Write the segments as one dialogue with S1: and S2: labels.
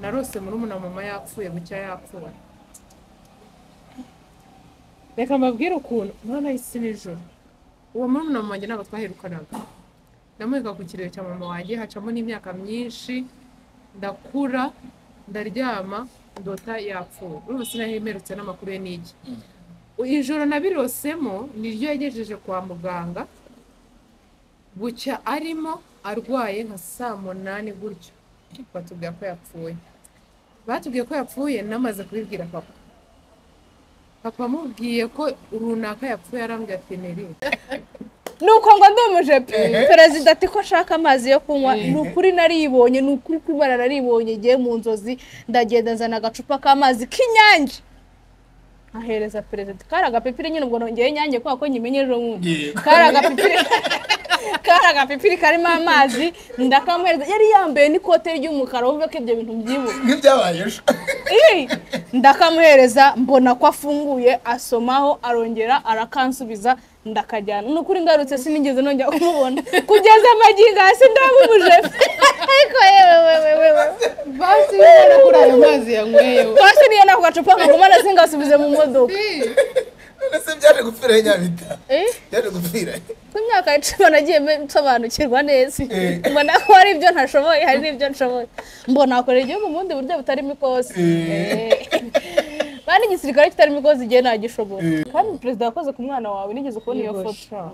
S1: Narose murumuna mama yapfuye, bucya yapfuye. Reka mbabwire ukuntu mwana isi nijoro. Uwo murumuna mama wanjye ntabwo twaherukanaga. Ndamuheka ku kiriro cya mama wanjye, hacamo n'imyaka myinshi, ndakura, ndaryama, ndota yapfuye. Urumva sinahemerutse n'amakuru ye n'iki. Ijoro nabirosemo niryo yagejeje kwa muganga, bucya arimo arwaye nka saa 8 gutyo. Batubwiye ko yapfuye. Batubwiye ko yapfuye namaze kubibwira papa. Papa amubwiye ko runaka yapfuye arambwira ati Neri.
S2: Nuko ngo ndumuje perezida ati ko ashaka amazi yo kunywa, nukuri naribonye, nukuri kwibara naribonye giye mu nzozi, ndagenda nzana agacupa k'amazi k'inyange ahereza perezida. Kari agapipiri nyine, ubwo nongeye inyange kwa ko nyimenyeje nkundi. Kari agapipiri karimo amazi ndakamuhereza. Yari yambaye n'ikote ry'umukara, wumve ko ibyo bintu mbyibuka
S3: nk'ibyabaye ejo.
S2: Ndakamuhereza mbona ko afunguye, asomaho, arongera arakansubiza, ndakajyana. Nukuri ngarutse sinigeze nongera kumubona kugeza amagingo hasi ndamubuje. Ariko yewe wewe
S1: basi niyo kuri ayo mazi yanyweye,
S2: basi niyo nako gacupa nkagumana singasubize mu modoka.
S3: None se byaje gupfira Nyabita? Byaje gupfira
S2: ku myaka 10 nagiye nsobanukirwa neza, mbona ko hari ibyo ntashoboye, hari n'ibyo nshoboye, mbona akorera igihugu mu bundi buryo butarimo ikosi. Kandi igisirikare kitarimo ikosi igihe nagishobora. Kandi perezida yakoze ku mwana wawe, nigeze kubona iyo foto.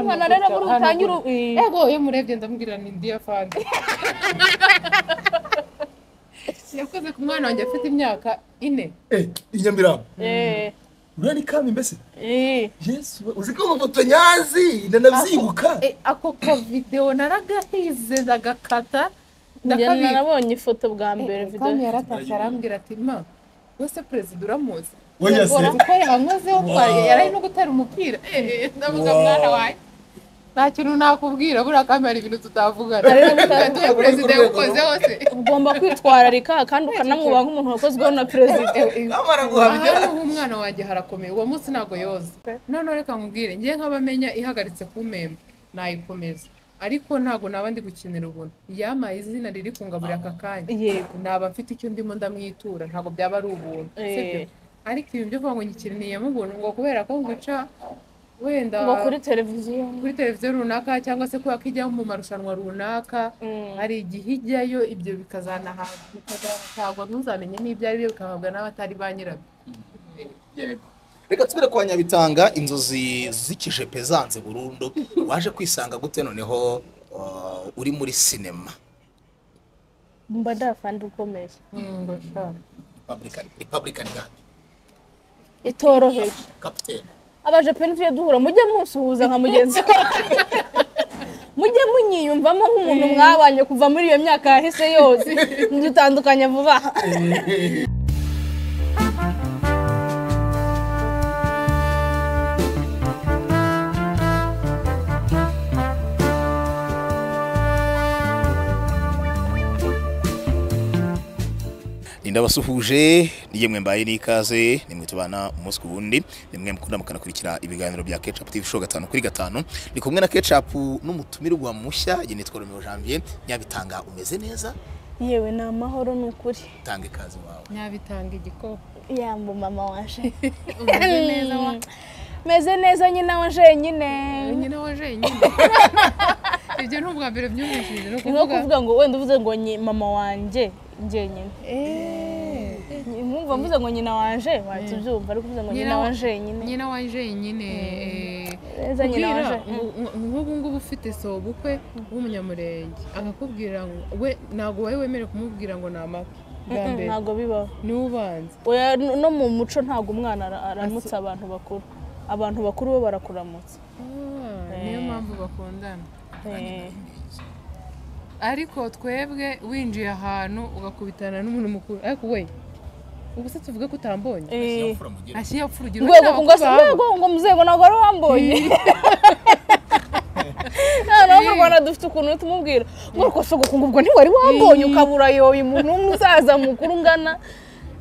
S2: Mwana rero muri utangira
S1: ego iyo murebye ndamubwira ni ndiya fandi. Yakoze ku mwana wanjye afite imyaka 4.
S3: Inyamirambo. Uriya ni kami mbese? Yesu, uzi ko amafoto nyazi ndanabyibuka.
S1: Ako ka video naragahize ndagakata.
S2: Nabonye ifoto bwa mbere video.
S1: Kami yaratashye arambwira ati ma, wese perezida uramuzi?
S3: Oya se.
S1: Ko yankozeho twari yari no gutera umupira. Ndavuga mwana wawe. Nta kintu nakubwira, buriya kami hari ibintu tutavugana. Perezida yagukoze hose.
S2: Ugomba kwitwararika kandi ukanamwubaha nk'umuntu wakozweho na perezida.
S3: Amara guhabya.
S1: Hano umwana wanjye harakomeye, uwo munsi ntago yoza. None reka nkubwire, ngiye nk'abamenya ihagaritse kumemba nayikomeza. Ariko ntago naba ndi gukinira ubuntu. Yamaye izina riri kungaburira aka kanya.
S2: Yego.
S1: Naba mfite icyo ndimo ndamwitura, ntago byaba ari ubuntu. Sibyo? Ariko ibintu byo kuvuga ngo nyikiniyemo ubuntu ngo kubera ko nguca wenda
S2: ngo kuri televiziyo
S1: runaka cyangwa se kuba kijya mu marushanwa runaka, hari igihe ijyayo ibyo bikazanahagwa, ntuzamenye n'ibyo ari byo, bikahabwa n'abatari ba nyirabyo.
S3: Reka tubire kwa Nyabitanga, inzozi z'ikijepe zanze burundu. Waje kwisanga gute noneho uri muri sinema?
S2: Mba ndafanda ukomeye.
S3: Republican Guard
S2: itoroheye.
S3: Captain
S2: abajepe ntuye duhura, mujye musuhuza nka mugenzi wawe. Mujye munyiyumvamo nk'umuntu mwabanye kuva muri iyo myaka yahise yose, dutandukanye vuba.
S3: Ndabasuhuje niyemwe mbaye n'ikaze, nimwe tubana umunsi ku wundi, nimwe mukunda mukanakurikira ibiganiro bya Ketchup TV Show 5 kuri 5. Ndi kumwe na Ketchup n'umutumirwa mushya, nitwa Romeo Janvier. Nyabitanga umeze neza?
S2: Yewe ni amahoro nukuri.
S3: Tanga ikaze wawe.
S1: Nyabitanga igikoko.
S2: Yambo mama waje.
S1: Umeze neza wa?
S2: Meze neza nyina waje nyine.
S1: Nyina waje nyine. Ibyo ntubwa mbere byumvishije no
S2: kuvuga ngo wenda uvuze ngo mama wanje njyenyine. Mwumva mvuze ngo nyina wanje wahita ubyumva, ariko uvuze ngo nyina wanje nyine.
S1: Nyina wanje nyine.
S2: Neza nyina wanje.
S1: Nk'ubu ngubu ufite sobukwe w'umunyamurenge akakubwira ngo we ntago wowe wemerewe kumubwira ngo ni amata.
S2: Ntago bibaho.
S1: Ni ubanza.
S2: Oya, no mu muco ntago umwana aramutsa abantu bakuru. Abantu bakuru bo barakuramutsa.
S1: Niyo mpamvu bakundana. Ariko twebwe winjiye ahantu ugakubitana n'umuntu mukuru, ariko we ubu se tuvuge ko utambonye? Ashyira ugira
S2: ngo muzego ntabwo ari wambonye. Noneho mu Rwanda dufite ukuntu tumubwira ngo rwose ngo ubwo ntiwari wambonye, ukabura yoye umuntu w'umusaza mukuru ungana.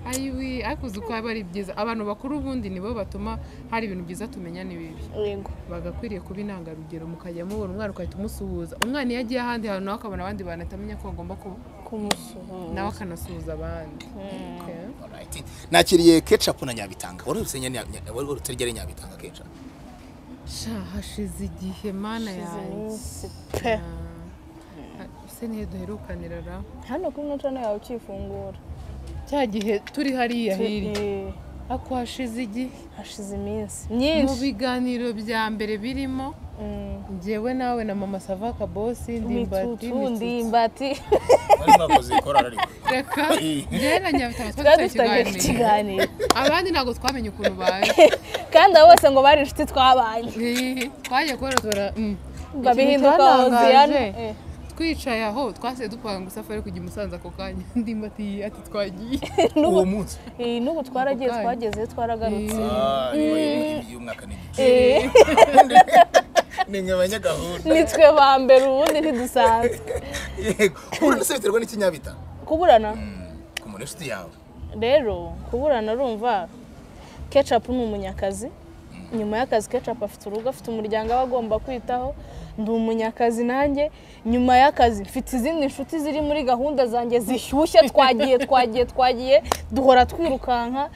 S1: Ayiwi, ariko uzi uko aba ari byiza. Abantu bakuru ubundi nibo batuma hari ibintu byiza tumenya n'ibibi.
S2: Yego.
S1: Bagakwiriye kuba intangarugero, mukajya mubona umwana ugahita umusuhuza. Umwana iyo agiye ahandi hantu nawe akabona abandi bantu atamenya ko agomba
S2: kumusuhuza,
S1: nawe akanasuhuza abandi. Okay.
S3: Alright. Nakiriye Ketchup na Nyabitanga. Wari urutse wari urutse ryari Nyabitanga Ketchup?
S1: Sha, hashize igihe mana yanjye.
S2: Iminsi pe.
S1: Se nihe duherukanira ra?
S2: Hano kuri nocana yawe ukifungura.
S1: Cya gihe turi hariya hirya.
S2: Eh,
S1: Ako hashize igihe.
S2: Hashize iminsi
S1: Mu
S2: myinshi.
S1: biganiro bya mbere birimo njyewe nawe na mama Sava Kabosi, Ndimbati,
S2: Mitutu,
S1: Mitutu.
S2: Ndimbati.
S3: Wari mwakoze ikorara ariko.
S1: Reka njyewe na Nyabitanga
S2: Twari
S1: twari
S2: dufitanye
S1: dufitanye ikiganiro.
S2: ikiganiro.
S1: Abandi ntabwo twamenye ukuntu baje.
S2: Kandi abo bose ngo bari inshuti twabanye.
S1: Twagiye kubera tora
S2: Babihinduka
S1: cyantangaje,
S2: Hoziyana.
S1: twicaye aho twasize dupanga isafari kujya i Musanze ako kanya. Ndimbati ati twagiye.
S3: Uwo munsi.
S2: N'ubu twaragiye,
S1: Ako kanya.
S2: twagezeyo, twaragarutse.
S3: Ah, nyuma y'umwaka n'igice.
S2: Eh,
S3: Ni mwe abanyagahunda.
S2: Nitwe ba mbere ubundi ntidusanzwe.
S3: Yego. Kuburana se biterwa n'ikinyabita?
S2: Kuburana
S3: Ku muntu inshuti yawe.
S2: rero, kuburana urumva Ketchup ni umunyakazi. Nyuma y'akazi Ketchup afite urugo, afite umuryango aba agomba kwitaho. Ndi umunyakazi nanjye, nyuma y'akazi mfite izindi nshuti ziri muri gahunda zanjye zishyushye, twagiye twagiye twagiye, duhora twirukanka.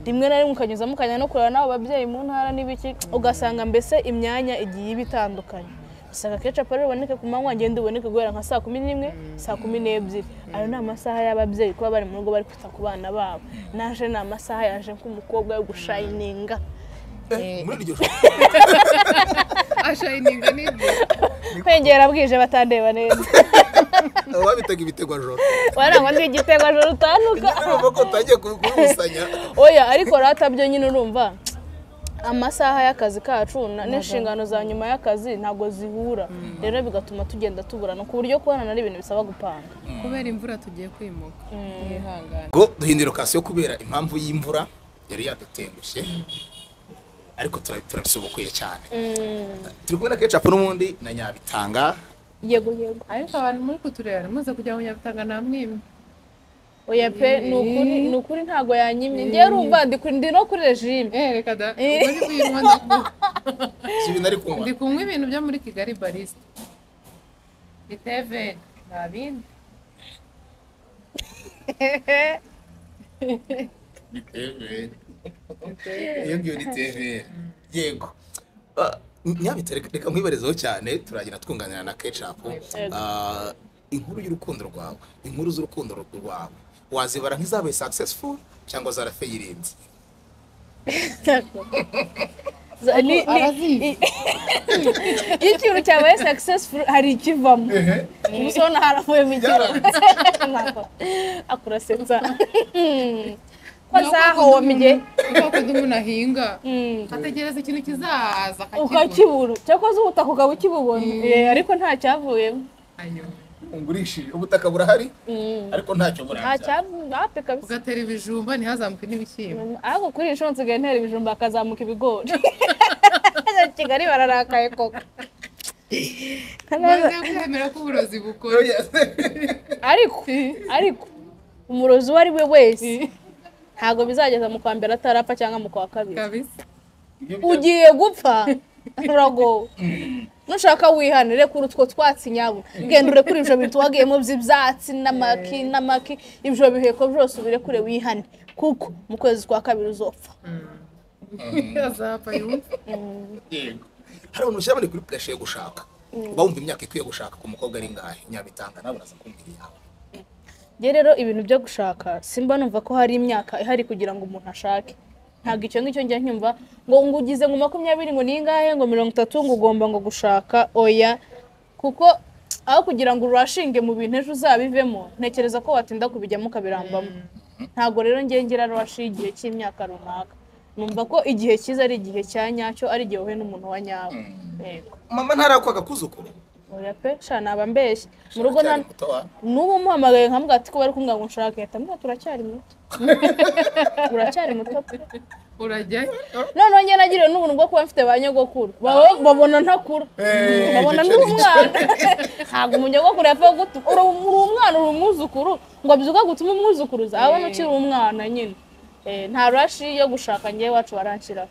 S2: Rimwe na rimwe ukanyuzamo ukajya no kureba n'abo babyeyi mu ntara n'ibiki, ugasanga mbese imyanya igiye iba itandukanye. Usanga Ketchup rero uboneke ku manywa, ngende uboneke guhera nka saa 11, saa 12. Ayo ni amasaha y'ababyeyi kuba bari mu rugo bari kwita ku bana babo. Naje ni amasaha yaje nk'umukobwa yo gushayininga.
S3: Muri iryo joro.
S1: Ashayininga nibyo.
S2: Kwengera bwije batandeba neza.
S3: Wabitaga ibitego joro.
S2: Warangwa ndi igitego joro utanuka.
S3: Urumva ko utangiye kubusanya.
S2: Oya, ariko rata byo nyine urumva amasaha y'akazi kacu n'inshingano za nyuma y'akazi ntabwo zihura, rero bigatuma tugenda tuburana ku buryo kubonana ari ibintu bisaba gupanga.
S1: Kubera imvura tugiye kwimuka, mwihangane.
S3: Ngo duhindura lokasiyo kubera impamvu y'imvura yari yadutengushye, ariko turabisubukuye cyane. Turi kumwe na Ketchup n'ubundi na Nyabitanga.
S2: Yego yego.
S1: Ariko abantu muri kutureba muze kujya mu Nyabitanga namwimye.
S2: Oya pe, ni ukuri, ni ukuri ntabwo yanyimye. Ngewe urumva ndi no kuri regime.
S1: Reka da, ubwo ndi kuyinywa ndakunywa.
S3: Si ibintu ari kunywa.
S1: Ndi kunywa ibintu byo muri Kigali Barista. Ni teve, nta bindi.
S3: Ni TV. Iyo ngiyo ni TV. Yego. Nyabitanga, reka nkwibarezeho cyane, turagenda twunganira na Ketchup. Inkuru y'urukundo rwawe, inkuru z'urukundo rwawe, wazibara nk'izabaye successful cyangwa zarafeyirinze?
S1: Arazizi.
S2: Iyo ikintu cyabaye successful hari ikivamo. Ubu ubona haravuyemo ikintu. Akurasetsa. Ko zahombye.
S1: Kuko kundi umuntu ahinga ategereza ikintu kizaza akakibura.
S2: Ukakibura. Cyakoze ubutaka ukaba ukibubona. Ariko nta cyavuyemo.
S1: Ayo.
S3: Ungurishije ubutaka burahari ariko ntacyo
S2: Nta
S3: burabya.
S2: cyavuye kabisa.
S1: Ugatera ibijumba ntihazamuke n'ibishyimbo.
S2: Ariko kuri iyi nshuro nsigaye ntera ibijumba hakazamuka ibigori. Kigali bararakaye koko.
S1: Maze kwemera ko uburozi bukora.
S2: Ariko umurozi uwo ari we wese ntabwo bizageza mu kwa mbere atarapfa cyangwa mu kwa kabiri.
S1: Kabisa.
S2: Ugiye gupfa uragowe. Nushaka wihane, rekura utwo twatsi nyabo. Genda urekure ivyo bintu wagiyemo by'ibyatsi n'amaki n'amaki, ivyo biheko byose ubirekure wihane, kuko mu kwezi kwa kabiri uzopfa.
S1: Azapfa yumva.
S3: Yego. Hari abantu bashyira bari kuri pressure yo gushaka. Uba wumva imyaka ikwiye gushaka ku mukobwa ari ngahe? Nyabitanga nawe uraza kumbwira iyawe.
S2: Njye rero ibintu byo gushaka simba numva ko hari imyaka ihari kugira ngo umuntu ashake. Ntabwo icyo ngicyo njya nkumva ngo ngugize ngo 20 ngo ningahe ngo 30 ngo ugomba ngo gushaka, oya. Kuko aho kugira ngo urashinge mu bintu ejo uzabivemo, ntekereza ko watinda kubijyamo ukabirambamo. Ntabwo rero njye ngira rush igihe cy'imyaka runaka. Numva ko igihe cyiza ari igihe cya nyacyo, ari igihe uhuye n'umuntu wa nyawe. Yego.
S3: Mama ntarakwaga kuzukuru.
S2: Oya pe, sha naba mbeshye. Mu rugo
S3: Cyari muto wa.
S2: n'ubu muhamagaye nkamubwira ati ko bari kumbwira ngo nshake, ahita ambwira ati uracyari muto. Uracyari muto pe.
S1: Urajya
S2: Noneho njye nagiriwe n'ubuntu bwo kuba mfite ba nyogokuru babona ntakura, babona ndi umwana. Ntabwo umunyogokuru yapfa gutuka, uri umwana, uri umwuzukuru, ngo abyuka gutuma umwuzukuruza abona ukiri umwana nyine. Nta rush yo gushaka, njyewe iwacu baranshiraho.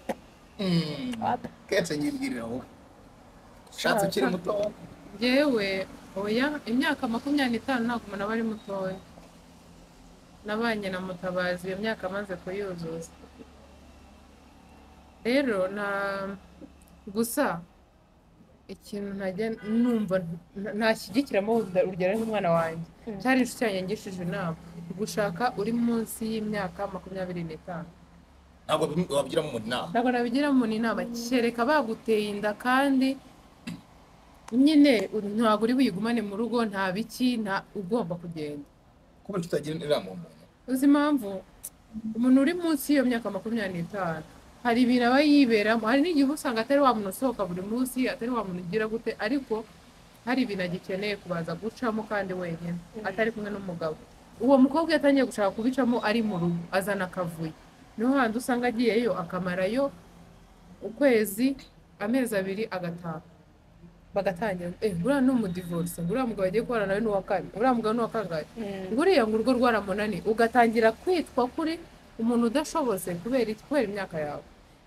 S3: Kenshi nyibwirira wowe ushatse ukiri muto.
S1: Njyewe oya, imyaka 25 ntabwo umuntu aba ari mutoya. Nabanye na Mutabazi iyo myaka amaze kuyuzuza. Rero na gusa ikintu ntajya numva ntashyigikiramo urugero nk'umwana wanjye cyari inshuti yanjye yangishije inama gushaka uri munsi y'imyaka 25.
S3: Ntabwo wabigiramo umuntu inama.
S1: Ntabwo nabigiramo umuntu inama, kereka baguteye inda kandi nyine ntabwo uri buyigumane mu rugo, nta biki, nta ugomba kugenda.
S3: Kuba tutagira inama umuntu.
S1: Uzi impamvu umuntu uri munsi y'iyo myaka 25 hari ibintu aba yiberamo, hari n'igihe usanga atari wa muntu usohoka buri munsi, atari wa muntu ugira gute, ariko hari ibintu agikeneye kubanza gucamo kandi wenyine atari kumwe n'umugabo. Uwo mukobwa yatangiye gushaka kubicamo ari mu rugo, azana akavuyo, niho handi usanga agiyeyo akamarayo ukwezi, amezi 2 agataha, bagatangira uriya ni umudivorce, uriya mugabo agiye kubana nawe ni uwa kabiri, uriya mugabo ni uwa kangahe, nguriya ngo urugo rwaramunaniye, ugatangira kwitwa kuri umuntu udashobotse kubera imyaka yawe.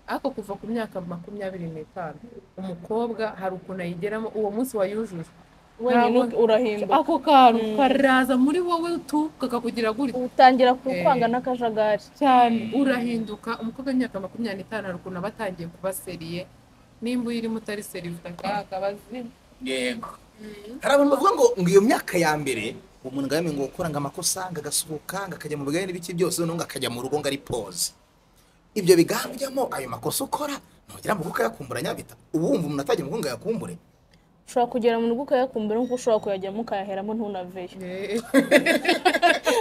S1: Ariko kuva ku myaka 25 umukobwa hari ukuntu ayigeramo uwo munsi wayujuje
S2: wenyine urahinduka,
S1: ako kantu karaza muri wowe tu kakakugira gutya,
S2: utangira kukwanga n'akajagari
S1: cyane, urahinduka. Umukobwa w'imyaka 25 hari ukuntu aba atangiye kuba seriye, nimba uyirimo utari seriye ufite akaga bazima.
S3: Yego, hari abantu bavuga ngo iyo myaka ya mbere umuntu ngo ngo gukora ngo amakosa, ngo agasuhuka, ngo akajya mu bigare n'ibiki byose, noneho ngo akajya mu rugo ngo ari pause. Ibyo bigambyamo ayo makosa ukora ntugera mu rugo ukayakumbura nyabita. Ubu wumva umuntu atajya mu rugo ngo ayakumbure?
S2: Ushobora kugera mu rugo ukayakumbura nk'uko ushobora kuyajyamo ukayaheramo ntunaveyo.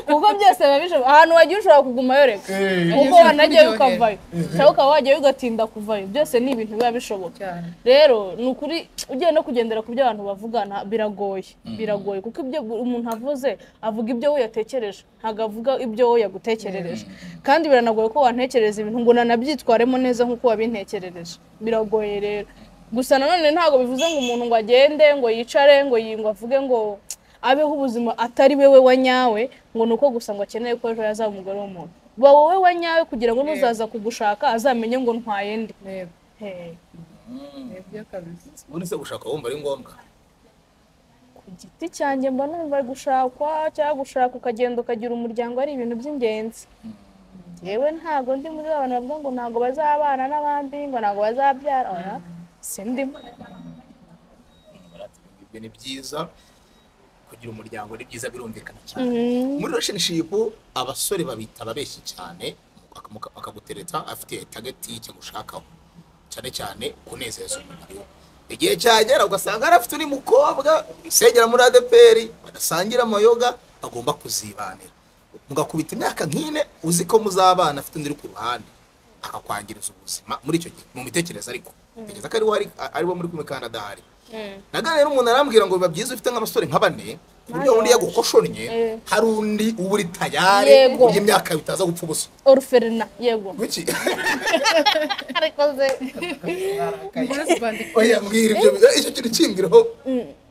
S2: Kuko byose biba bishoboka, ahantu wagiye ushobora kugumayo reka, kuko wanajyayo ukavayo, cyangwa ukaba wajyayo ugatinda kuvayo, byose ni ibintu biba bishoboka. Rero ni ukuri ugiye no kugendera ku byo abantu bavugana biragoye, biragoye kuko ibyo umuntu avuze avuga ibyo we yatekereje, ntabwo avuga ibyo we yagutekerereje. Kandi biranagoye ko wantekereza ibintu ngo nanabyitwaremo neza nk'uko wabintekerereje, biragoye rero. Gusa nanone ntabwo bivuze ngo umuntu ngo agende ngo yicare ngo yingwa avuge ngo abeho ubuzima atari wewe wa nyawe, ngo nuko gusa ngo akeneye ko ejo yazaba umugore w'umuntu. Ba wowe wa nyawe kugira ngo nuzaza kugushaka azamenye ngo ntwaye ndi.
S3: Ubundi se gushaka wumva ari ngombwa?
S2: Ku giti cyanjye mba numva gushakwa cyangwa gushaka ukagenda ukagira umuryango ari ibintu by'ingenzi. Yewe ntabwo ndi muri abantu bavuga ngo ntabwo bazabana n'abandi, ngo ntabwo bazabyara, oya sindimo.
S3: Ibyo ni byiza, kugira umuryango ni byiza, birumvikana cyane. Muri relationship abasore babita ababeshyi cyane, akagutereta afite target y'icyo gushakaho, cyane cyane kunezeza umubiri. Igihe cyagera ugasanga arafite undi mukobwa usengera muri ADPR, badasangira amayoga, agomba kuzibanira. Mugakubita imyaka nk'ine uzi ko muzabana afite undi uri ku ruhande, akakwangiriza ubuzima muri icyo gihe mu mitekerereze. Ariko tekereza ko ari wo muri kumwe kandi adahari. Naganira n'umuntu arambwira ngo biba byiza ufite nk'abasore nka bane, ku buryo undi yagukoshonnye hari undi uba uri tayari kurya imyaka bitaza gupfa ubusa.
S2: Orphelina, yego.
S3: Kuki?
S2: Ariko ze
S3: oya mbwira ibyo icyo kintu kimbwiraho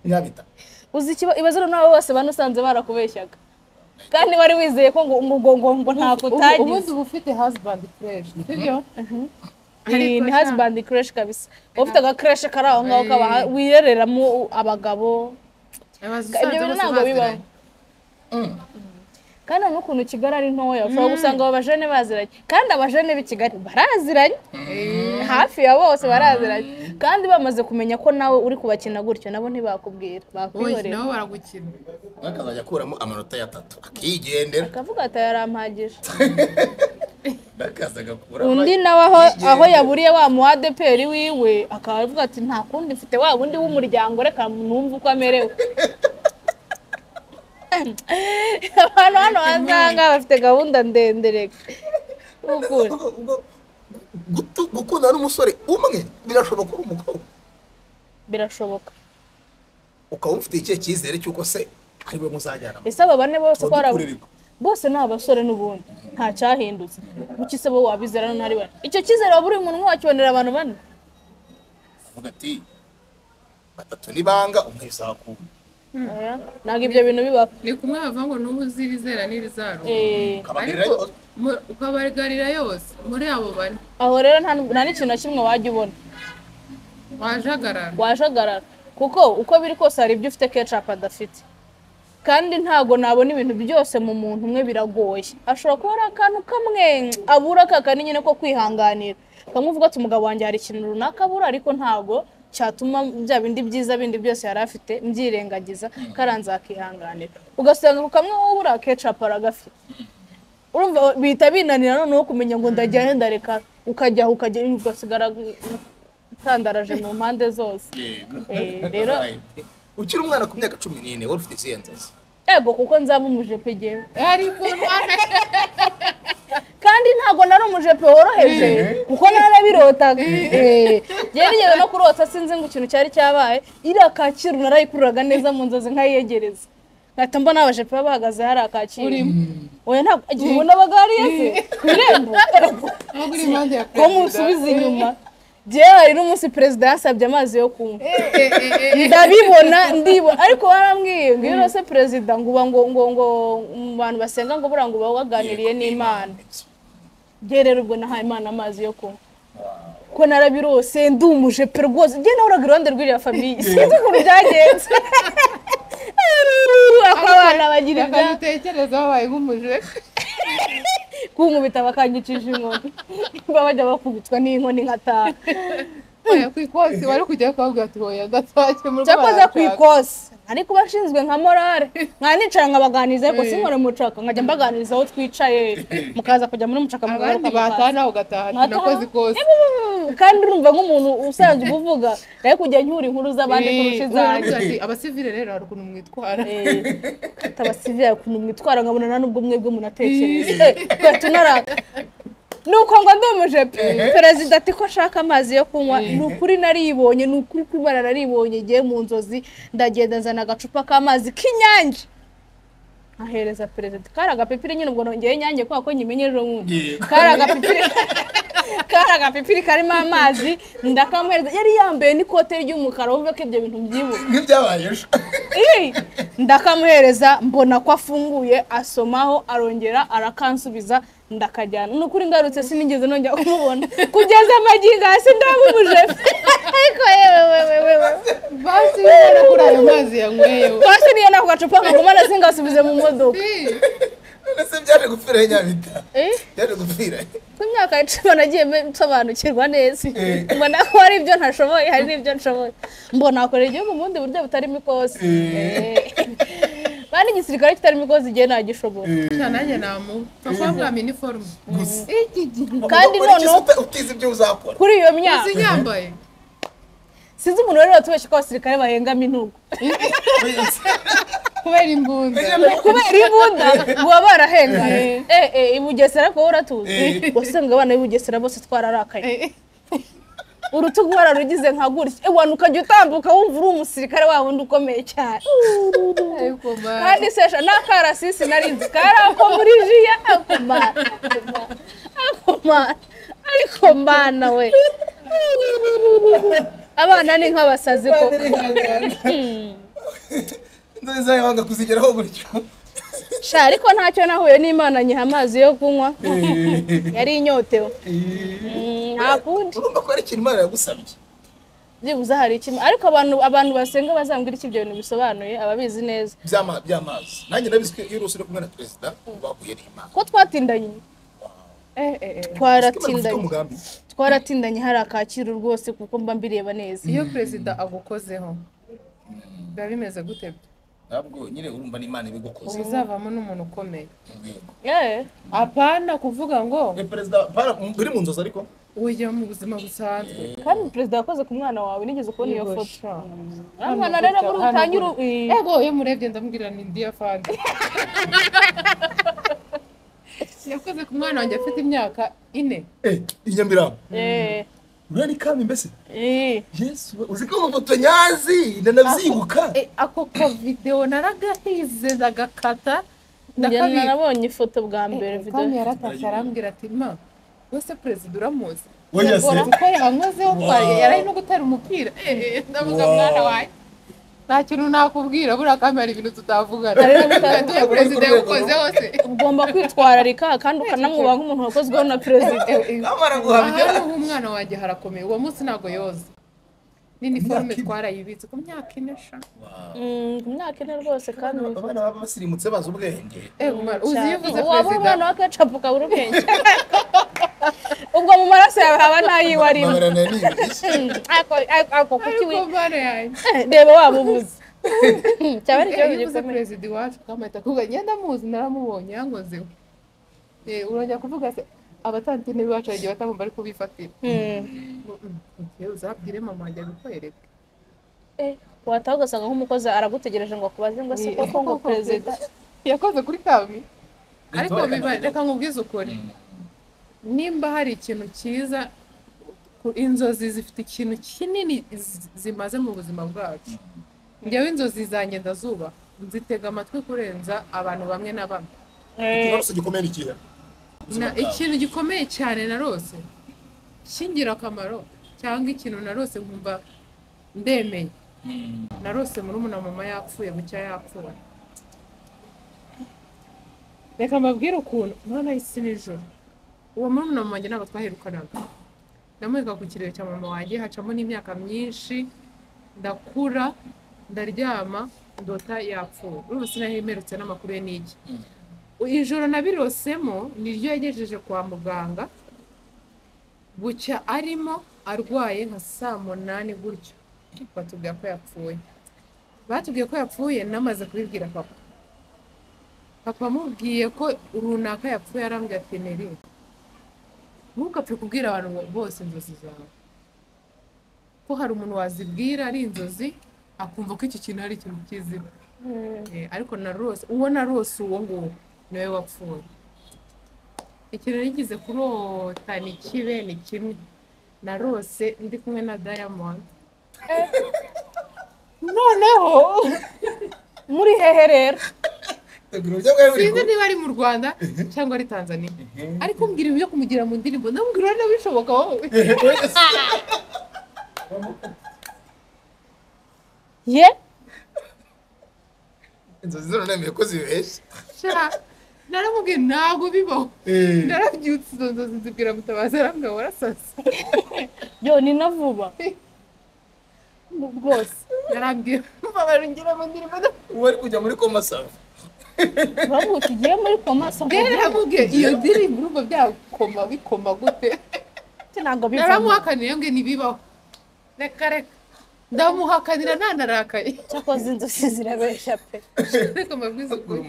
S3: nyabita.
S2: Uzi ikibazo n'abo bose banusanze barakubeshyaga, kandi wari wizeye ko ngo ngo ngo ntako utagize.
S1: Ubundi uba ufite husband crush, sibyo?
S2: Ni husband crush kabisa. Ufite aga crush kari aho ngaho kaba wirereramo abagabo. Ibyo bintu ntabwo bibaho. Kandi n'ukuntu Kigali ari ntoya, ushobora gusanga abo bajene baziranye, kandi abajene b'i Kigali baraziranye, hafi ya bose baraziranye, kandi bamaze kumenya ko nawe uri kubakina gutyo, nabo ntibakubwira, bakwihorera.
S1: Nabo baragukina.
S3: Akazajya akuramo amanota ya 3 akigendera,
S2: akavuga ati yarampagije. Undi nawe aho yaburiye wa mu ADPR wiwe akavuga ati nta kundi mfite wa wundi w'umuryango, reka numve uko amerewe. Abantu hano hanze bafite gahunda ndende reka.
S3: Gukundana n'umusore umwe birashoboka uri umukobwa?
S2: Birashoboka.
S3: Ukaba ufite ikihe cyizere cy'uko se ari we muzajyana?
S2: Ese aba bane bose ko bose ni abasore n'ubundi. Nta cyahindutse. Kuki se bo wabizera none ari bane? Icyo cyizere wabura umuntu wakibonera abantu bane.
S3: Avuga ati batatu nibanga umwe bizakura.
S2: Ntabwo ibyo bintu bibaho.
S1: Ni kumwe bava ngo n'ubu uzirizera n'irizaruka. Ukabagarira yose muri abo bane.
S2: Aho rero nta n'ikintu na kimwe wajya ubona.
S1: Wajagarara.
S2: Wajagarara. Kuko uko biri kose hari ibyo ufite Ketchup adafite. Kandi ntago nabona ibintu byose mu muntu umwe biragoye. Ashobora kuba ari akantu kamwe abura kakandi nyine ko kwihanganira. Kamwe uvuga ati umugabo wanjye hari ikintu runaka abura ariko ntago cyatuma bya bindi byiza bindi byose yari afite mbyirengagiza karanza akihanganira. Ugasanga ku kamwe ubura Ketchup aragafite. Urumva bihita binanira noneho kumenya ngo ndajya ndareka ukajya ukajya ugasigara utandaraje mu mpande zose. Rero
S3: ukiri umwana ku myaka 14 wari ufite izihe nzozi?
S2: Ego kuko nzaba umujepe jewe.
S1: Ariko mwana
S2: kandi ntago nari umujepe woroheje kuko narabirotaga. Nigeze no kurota sinzi ngo ikintu cyari cyabaye iriya Kacyiru narayikururaga neza mu nzozi nkayiyegereza. Nkahita mbona abajepe bahagaze hari Kacyiru. Oya ntabwo ubona bagariye se ku irembo. Ko musubiza inyuma. Jewe hari n'umunsi perezida yasabye amazi yo kunywa. Ndabibona ndibona ariko barambwiye ngo iyo se perezida ngo uba ngo ngo ngo mu bantu basenga ngo bura ngo baganiriye n'Imana. Jewe rero ubwo nahaye Imana amazi yo kunywa. Ko narabirose ndumuje pe rwose. Jewe nahoraga iruhande rw'iriya famille. Sinzi ukuntu byagenze. Ako abana bagira ibya.
S1: Utekereza babaye nk'umuje.
S2: Kunkubita bakanyicisha inkoni. Bajya bakubitwa n'inkoni nkataha.
S1: Oya ku ikosi wari kujya kubabwira ati hoya ndatashye mu rugo.
S2: Cyakoze ku ikosi ariko bashinzwe nka morale nka nicara nkabaganiriza ariko sinkore mucaka nkajya mbaganiriza aho twicaye mukaza kujya muri mucaka
S1: abandi bataha nawe ugataha nakoze ikosi.
S2: Kandi urumva nk'umuntu usanzwe uvuga nawe kujya nyura inkuru z'abandi kurusha izanjye.
S1: Abasivile rero hari ukuntu mwitwara.
S2: Abasivile ukuntu mwitwara nkabona nta nubwo mwebwe munatekereza. Nuko ngo ndi umujepe. Perezida ati ko ashaka amazi yo kunywa. Ni ukuri naribonye, ni ukuri kw'Imana naribonye ngiye mu nzozi ndagenda nzana agacupa k'amazi k'inyange. Ahereza perezida. Kari agapipiri nyine ubwo nongeye inyange kubera ko nyimenye ejo bundi. Kari agapipiri. Kari agapipiri karimo amazi ndakamuhereza. Yari yambaye n'ikote ry'umukara wumve ko ibyo bintu mbyibuka.
S3: Nk'ibyabaye ejo.
S2: Ndakamuhereza mbona ko afunguye asomaho arongera arakansubiza ndakajyana. Nukuri ngarutse sinigeze nongera kumubona kugeza amagingo hasi ndabumuje. Ariko yewe wewe
S1: basi niyo kuri ayo mazi yanyweye.
S2: Basi niyo nako gacupa nkagumana singasubize mu modoka.
S3: None se byaje gupfira Nyabita? Byaje gupfira.
S2: Ku myaka 10 nagiye nsobanukirwa neza. Mbona ko hari ibyo ntashoboye hari n'ibyo nshoboye. Mbona akorera igihugu mu bundi buryo butarimo ikosi. Bani igisirikare kitarimo ikosi igihe nagishobora.
S1: Nanjye namu. Papa bwa uniform.
S2: Kandi none
S3: utize ibyo uzakora.
S2: Kuri iyo myaka
S1: uzinyambaye.
S2: Sinzi umuntu rero watubeshye ko abasirikare bahengama intugu.
S1: Kubera imbunda.
S2: Kubera imbunda baba barahenganye. I Bugesera ko uratuzi. Wasanga abana b'i Bugesera bose twararakaye. Urutugu wararugize nka gutya. Ewana ukajya utambuka wumva uri umusirikare wa wundi ukomeye cyane. Kandi sesha n'akarasisi narinzi kari ako muri jiya akoma. Ariko mana we. Abana ni nk'abasazi koko.
S3: Inzozi zawe wanga kuzigeraho gutyo.
S2: Sha ariko ntacyo nahuye n'Imana nyiha amazi yo kunywa. Yari inyotewe. Nta kundi.
S3: Urumva ko ari ikintu Imana yagusabye.
S2: Byibuze hari ikintu ariko abantu basenga bazambwira iki ibyo bintu bisobanuye ababizi neza.
S3: By'amazi. Nanjye ndabizi ko iyo urose uri kumwe na perezida bahuye n'Imana.
S2: Ko twatindanye. Twaratindanye. Twaratindanye hari Kacyiru rwose kuko mba mbireba neza.
S1: Iyo perezida agukozeho biba bimeze gute?
S3: Ntabwo nyine urumva n'Imana ibigukoze.
S1: Uzavamo n'umuntu ukomeye. Apana kuvuga ngo
S3: perezida biri mu nzozi ariko
S1: ujya mu buzima busanzwe.
S2: Kandi perezida yakoze ku mwana wawe nigeze kubona iyo foto. Mwana rero muri utangira
S1: ego iyo murebye ndamubwira ni ndiya fandi. Yakoze ku mwana wanjye afite imyaka 4.
S3: Inyamirambo. Uriya ni kami mbese? Yesu, uzi ko amafoto nyazi ndanabyibuka.
S1: Ako ka video naragahize ndagakata Ndakabika.
S2: Nabonye ifoto bwa mbere video.
S1: Kami yaratashye arambwira ati ma wese perezida uramuzi.
S3: Oya se.
S1: Uko yankozeho twari yari no gutera umupira. Ndavuga mwana wanjye nta kintu nakubwira, buriya Kami hari ibintu tutavugana. Perezida yagukozeho se.
S2: Ugomba kwitwararika kandi ukanamwubaha nk'umuntu wakozweho na perezida.
S3: Amara guhabya.
S1: Ahantu h'umwana wanjye harakomeye, uwo munsi ntabwo yoza. N'iniforume twarayibitse ku myaka 4 sha.
S2: Ku myaka 4 rwose kandi
S3: abana baba basirimutse bazi ubwenge.
S1: Uzi iyo uvuze
S2: waba
S1: perezida
S2: umwana wa Ketchup ukabura ubwenge. Ubwo mu maraso yawe haba ntayiwe arimo. Reba waba ubuze. Cyaba ari ikibazo
S1: gikomeye.
S2: gikomeye.
S1: Perezida iwacu kamahita kuvuga ngenda muzi naramubonye yankozeho. Urongera kuvuga se abatantine bacu bagiye batamumva ari kubifatira. Uzabwire mama wanjye abikwereke.
S2: Wataha ugasanga nk'umukozi aragutegereje ngo akubaze ngo se koko ngo perezida
S1: yakoze kuri Kami. Ariko reka nkubwize ukuri, nimba hari ikintu cyiza, inzozi zifite ikintu kinini zimaze mu buzima bwacu. Njyewe inzozi zanjye ndazuba, nzitega amatwi kurenza abantu bamwe na bamwe.
S3: Ikibazo gikomeye ni ikihe?
S1: Ikintu gikomeye cyane narose cy'ingirakamaro cyangwa ikintu narose nkumva ndemeye. Narose murumuna mama yapfuye bucya yapfuye. Reka mbabwire ukuntu mwana isi nijoro. Uwo murumuna mama wanjye ntabwo twaherukanaga. Ndamuheka ku kiriro cya mama wanjye hacamo n'imyaka myinshi, ndakura, ndaryama, ndota yapfuye. Urumva sinahemerutse n'amakuru ye n'iki. Ijoro nabirosemo niryo yagejeje kwa muganga, bucya arimo arwaye nka saa 8 gutyo. Batubwiye ko yapfuye. Batubwiye ko yapfuye namaze kubibwira papa. Papa amubwiye ko runaka yapfuye arambwira ati Neri, ntukapfe kubwira abantu bose inzozi zawe. Ko hari umuntu wazibwira ari inzozi akumva ko iki kintu ari ikintu kizima. Ariko narose, uwo narose uwo nguwo niwe wapfuye. Ikintu nigize kurota ni kibe ni kimwe. Narose ndi kumwe na Diamond. Noneho
S2: muri hehe rero?
S1: Sinzi niba ari mu Rwanda cyangwa ari Tanzania. Ariko mbwira ibyo kumugira mu ndirimbo, ndamubwira niba bishoboka wowe.
S2: Ye?
S3: Inzozi zo nemeye ko zibeshye.
S1: Sha, naramubwiye ntabwo bibaho. Narabyutse izo nzozi nzibwira Mutabazi arambwira warasaze.
S2: Yo ni na vuba.
S1: Rwose narambwiye mbabarira mu ndirimbo.
S3: Uwari kujya muri koma sava.
S2: Bavuga tugiye muri koma sava.
S1: Naramubwiye iyo ndirimbo urumva byakoma bikoma gute?
S2: Ntabwo bivamo.
S1: Naramuhakaniye ngo ntibibaho. Reka reka. Ndamuhakanira ntanarakaye.
S2: Cyakoze inzozi zirabeshya pe.
S1: Reka mbabwize ukuri.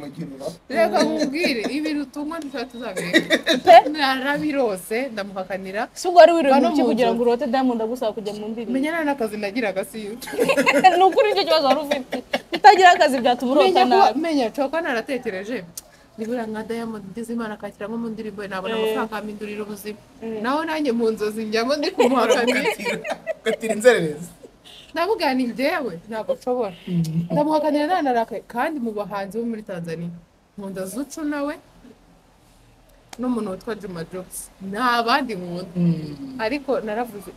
S1: Reka mubwire ibintu tunywa dushobora tuzabireka. Narabirose ndamuhakanira.
S2: Si ubwo wari wiriwe mu ki kugira ngo urote Diamond agusaba kujya mu ndirimbo?
S1: Menya nta n'akazi nagiraga si.
S2: Ni ukuri nicyo kibazo wari ufite. Kutagira akazi byatuma urota nabi.
S1: Menya nshobora kuba naratekereje. Nibura nka Diamond ngeze Imana akakira nko mu ndirimbo nabona amafaranga akampindurira ubuzima. Naho nanjye mu nzozi njyamo ndi kumuhakanira.
S3: Gatira inzererezi.
S1: Ndavuga ni njyewe ntabwo nshobora. Ndamuhakanira nanarakaye kandi mu bahanzi bo muri Tanzania nkunda Zuchu nawe n'umuntu witwa Juma Jux nta bandi nkunda. Ariko naravuze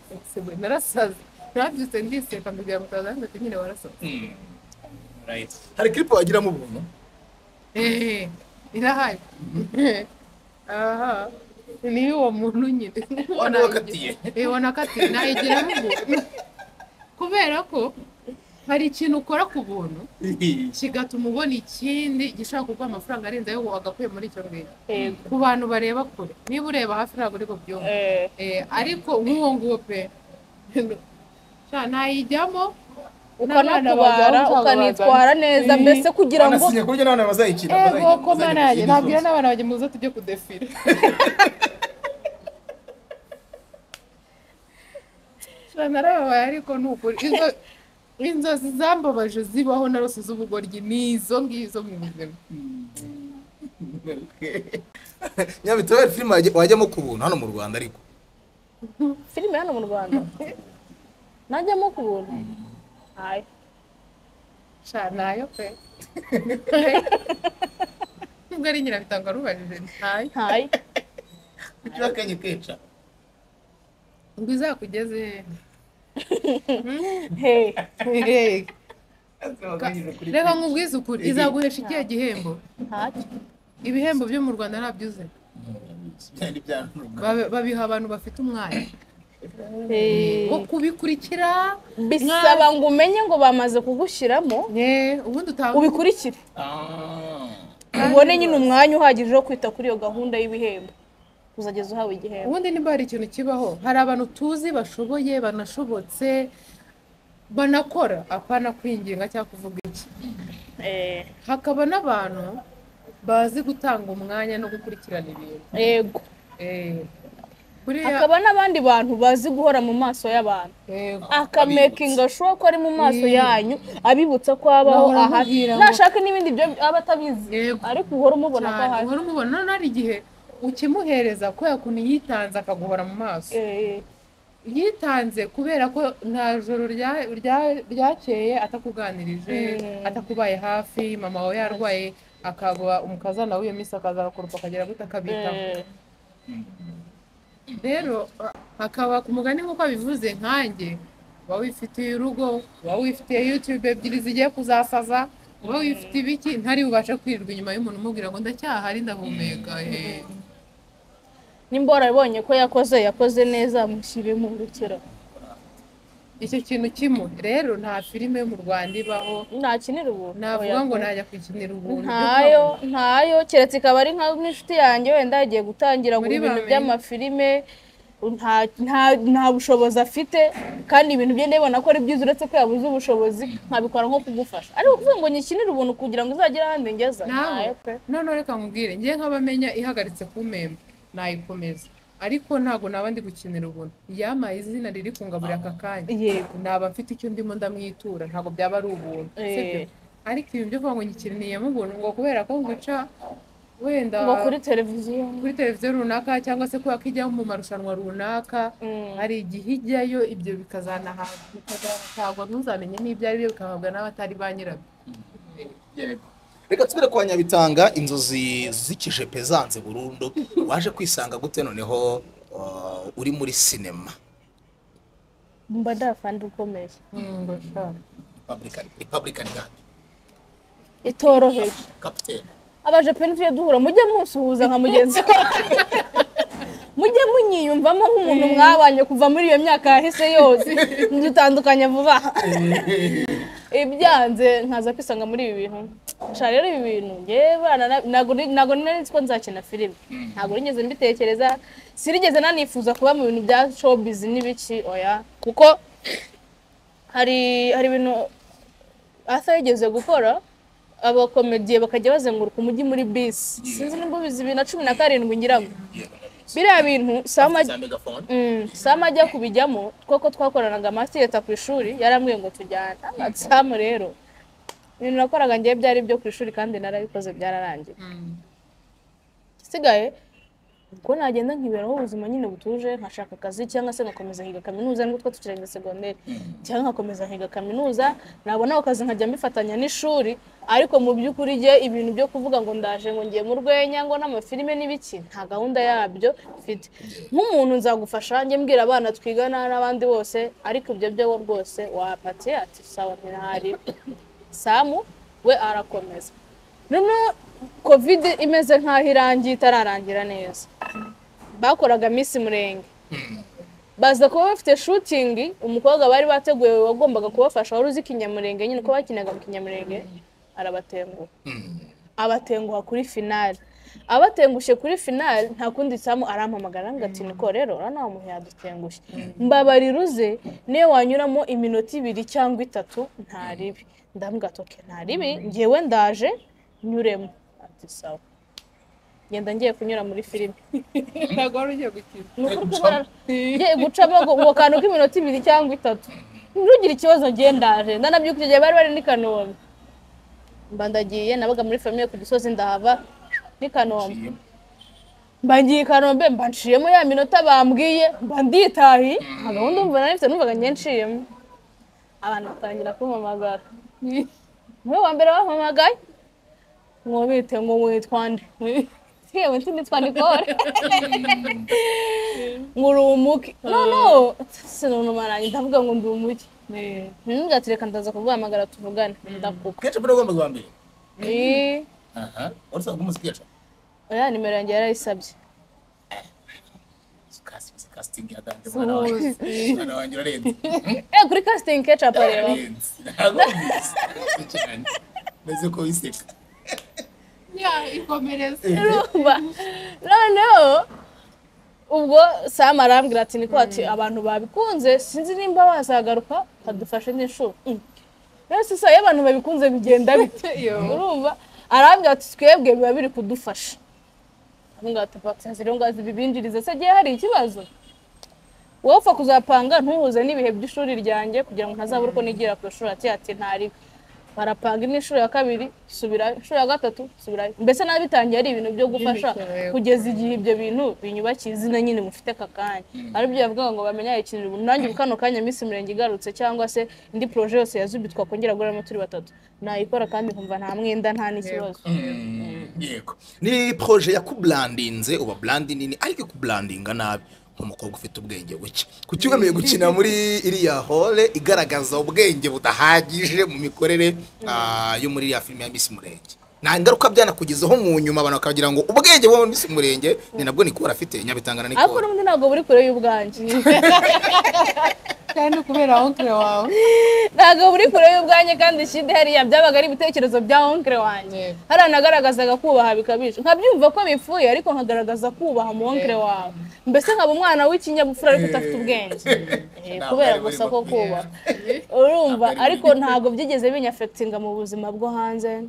S1: narasaze narabyutse ndiseka mbibwira Mutabazi ati nyine warasaze.
S3: Right. Hari clip wagiramo ubuntu?
S1: Irahari. Aha. Ni uwo muntu nyine.
S3: Wanakatiye.
S1: Wanakatiye nayigiramo ubuntu. Kubera ko hari ikintu ukora ku buntu kigatuma ubona ikindi gishobora kuguha amafaranga arenze ayo wagakuye muri icyo ngicyo. Ku bantu bareba kure, niba ureba hafi ntabwo uri kubyumva. Ariko nk'uwo nguwo pe nayijyamo
S2: ukanakubara ukanitwara neza mbese kugira ngo
S3: wanasinye kurya n'abana bazayikina.
S1: Ego ko manage nabwira n'abana bajye muze tujye kudefira. Narababaye ariko ni ukuri inzozi zambabaje zibaho narose z'ubugoryi ni izo ngizo mu buzima.
S3: Nyabitore filime wajyamo ku buntu hano mu Rwanda ariko
S2: filime hano mu Rwanda najyamo ku buntu ayi
S1: sha nayo pe. Nubwo ari Nyirabitanga rubajije ntayo.
S2: Ntayo.
S3: Kuki wakanye Keca?
S1: Ngo izakugeze
S2: Hey.
S1: he? Reka nkubwize ukuri, izaguhesha ikihe gihembo?
S2: Ntacyo.
S1: Ibihembo byo mu Rwanda ntabyo uzi. Babiha abantu bafite umwanya wo kubikurikira.
S2: Bisaba ngo umenye ngo bamaze kugushyiramo,
S1: ubundi
S2: ubikurikire, ubone nyine umwanya uhagije wo kwita kuri iyo gahunda y'ibihembo uzageza uhawe igihembo.
S1: Ubundi nimba hari ikintu kibaho, hari abantu tuzi bashoboye, banashobotse, banakora, apana kwinginga cyangwa kuvuga iki. Hakaba n'abantu bazi gutanga umwanya no gukurikirana ibintu.
S2: Yego. Hakaba n'abandi bantu bazi guhora mu maso y'abantu, akamekinga sure ko ari mu maso yanyu, abibutsa ko abaho ahari, nashaka n'ibindi byo aba atabizi, ariko uhora umubona ko ahari.
S1: Uhora umubona. None hari igihe ukimuhereza kubera ukuntu yitanze akaguhora mu maso. Yitanze kubera ko nta joro ryakeye atakuganirije, atakubaye hafi, mama wawe yarwaye akagwa umukazana w'iyo minsi akaza agakurupa akagera gute akabitaho. Rero hakaba ku mugani nk'uko abivuze, nkanjye uba wifitiye urugo, uba wifitiye YouTube ebyiri zigiye kuzasaza, uba wifitiye ibiki, ntari bubashe kwirirwa inyuma y'umuntu umubwira ngo ndacyahari ndahumeka.
S2: Nimba warabonye ko yakoze neza, mushyire mu rukero.
S1: Icyo kintu kimwe rero, nta filime mu Rwanda ibaho
S2: nakinira ubuntu.
S1: Navuga ngo najya kwikinira ubuntu.
S2: Ntayo, keretse ikaba ari nk'inshuti yanjye wenda yagiye gutangira mu bintu by'amafilime, nta bushobozi afite, kandi ibintu bye ndabona ko ari byiza, uretse ko yabuze ubushobozi nkabikora nko kugufasha. Ariko kuvuga ngo nyikinire ubuntu kugira ngo uzagere ahandi ngeza, ntayo pe.
S1: None reka nkubwire, ngiye nk'abamenya ihagaritse kumpemba nayikomeza, ariko ntago naba ndi gukinira ubuntu. Yamaye izina riri kungaburira aka kanya, naba mfite icyo ndimo ndamwitura, ntago byaba ari ubuntu, sibyo? Ariko ibintu byo kuvuga ngo nyikiniyemo ubuntu ngo kubera ko nguca wenda
S2: ngo kuri televiziyo
S1: runaka, cyangwa se kubera ko ijya mu marushanwa runaka, hari igihe ijyayo ibyo bikazanatagwa ntuzamenye n'ibyo ari byo, bikahabwa n'abatari ba nyirabyo.
S3: Reka tubire kwa Nyabitanga, inzozi z'ikijepe zanze burundu, waje kwisanga gute noneho uri muri sinema?
S2: Mba ndafanda ukomeye.
S3: Republican Guard
S2: itoroheje.
S3: Captain.
S2: Abajepe ntuye duhura, mujye musuhuza nka mugenzi wawe. Mujye munyiyumvamo nk'umuntu mwabanye kuva muri iyo myaka yahise yose, dutandukanye vuba. Ibyanze nkaza kwisanga muri ibi bintu. Sha rero ibi bintu ngewe ntago nari nzi ko nzakina filime, ntago nigeze mbitekereza, sinigeze nanifuza kuba mu bintu bya showbiz n'ibiki, oya, kuko hari ibintu Arthur yigeze gukora, abakomediye bakajya bazenguruka umujyi muri bisi, sinzi nimba ubizi, 2017 ngira ngo biriya bintu Sama ajya kubijyamo, kuko twakoranaga amasiyeta ku ishuri, yarambwiye ngo tujyane. Samu rero ibintu nakoraga ngiye byari byo ku ishuri kandi narabikoze byararangiye. Isigaye ubwo nagenda nkiberaho ubuzima nyine butuje, nkashaka akazi cyangwa se ngakomeza nkiga kaminuza, nubwo twa tukirangiza segonderi, cyangwa nkakomeza nkiga kaminuza, nabona ako kazi nkajya mbifatanya n'ishuri. Ariko mu by'ukuri jye ibintu byo kuvuga ngo ndaje ngo ngiye mu rwenya ngo n'amafilime n'ibiki, nta gahunda yabyo mfite. Nk'umuntu nzagufasha njye mbwira abana twigana n'abandi bose, ariko ibyo byo rwose wapatiye ati sawa ntihari. Samu we arakomeza. Noneho Covid imeze nkaho irangiye itararangira neza, bakoraga Miss Murenge, baza kuba bafite shooting, umukobwa bari bateguye wagombaga kubafasha wari uzi Kinyamurenge nyine, uko bakinaga mu Kinyamurenge, arabatenguha, abatenguha kuri finale. Abatengushye kuri finale, nta kundi Samu arampamagara ngo ati niko rero urana wa muntu yadutengushye, mbabarira uze niyo wanyuramo iminota 2 cyangwa 3 nta ribi. Ndambwira ati okay nta ribi, ngewe ndaje nyuremo. Ati sawa, ngenda ngiye kunyura muri filime.
S1: Ntago wari ugiye gukina.
S2: Ngiye gucamo ngo kantu k'iminota 2 cyangwa 3, ntugire ikibazo ngiye ndaje. Ndanabyuka igihe bari bari ni Kanombe, mba ndagiye, nabaga muri famille ku Gisozi, ndahava ni Kanombe, mba ngiye i Kanombe, mba nciyemo ya minota bambwiye, mba nditahi, nta gahunda umva nari mfite, numvaga ngiye nciyemo. Abantu batangira kumpamagara, niwe wa mbere bampamagaye. Ngo bite, ngo witwa nde? Yewe, nitwa Nicole. Ngo uri umuki? No, sinunuma nanjye ndavuga ngo ndi umuki. Ati reka ndaza kuguhamagara tuvugane, ndakupa.
S3: Ketchup ndio ugomba kuambia.
S2: Eh.
S3: Aha. Urasa kumusi Ketchup.
S2: Oya, nimero yanjye yarayisabye.
S3: Casting ya dande mwana wanjye. Mwana wanjye urarenze.
S2: Eh, kuri casting Ketchup areba.
S3: Urarenze. Ntabwo mbizi cyane. Meze ko wiseka.
S1: Ya, ikomereza.
S2: Urumva, noneho ubwo Sam arambwira ati niko, ati abantu babikunze, sinzi nimba bazagaruka kadufashe n'inshuro. Rero sisa, iyo abantu babikunze bigenda bite? Urumva, arambwira ati twebwe biba biri kudufasha. Arambwira ati vaccine rero ngazi bibinjirize se, gihe hari ikibazo wowe upfa kuzapanga ntuhuze n'ibihe by'ishuri ryanjye kugira ngo ntazabura uko nigira ku ishuri. Ati ntari barapanga indi nshuro ya kabiri, subirayo, inshuro ya gatatu subirayo, mbese nabitangiye ari ibintu byo gufasha
S1: By'imikino,
S2: kugeza igihe ibyo bintu binyubakiye izina nyine mufite aka kanya, aribyo yavugaga ngo bamenya ikintu. Ubu nanjye ubu kano kanya Miss Murenge igarutse cyangwa se indi projet yose ya Zubi twakongera guhuramo turi batatu, nayikora kandi nkumva nta mwenda, nta n'ikibazo.
S3: Yego, ni projet yakubrandinze, uba brand nini, ariko ikubrandinga nabi nk'umukobwa ufite ubwenge buke. Kuki wemeye gukina muri iriya role igaragaza ubwenge budahagije mu mikorere yo muri iriya filime ya Miss Murenge? Nta ngaruka byanakugezeho mu nyuma, abantu bakagira ngo ubwenge bwo muri Miss Murenge ni nabwo Nicole afite, Nyabitangana
S2: Ariko
S3: Nicole?
S2: N'ubundi ntabwo buri kure y'ubwanjye.
S1: Kandi kubera oncle wawe.
S2: Ntabwo buri kure y'ubwanjye, kandi ikindi hariya byabaga ari ibitekerezo bya oncle wanjye. Hariya nagaragazaga kubaha bikabije, nkabyumva ko bipfuye, ariko nkagaragaza kubaha mu oncle wawe, mbese nkaba umwana w'ikinyabupfura ariko udafite ubwenge.
S3: Ntabwo
S2: Kubera
S3: ari
S2: gusa
S3: burimo.
S2: ko kubaha, urumva.
S3: Ntabwo ari
S2: Ariko ntabwo byigeze binyaffectinga mu buzima bwo hanze,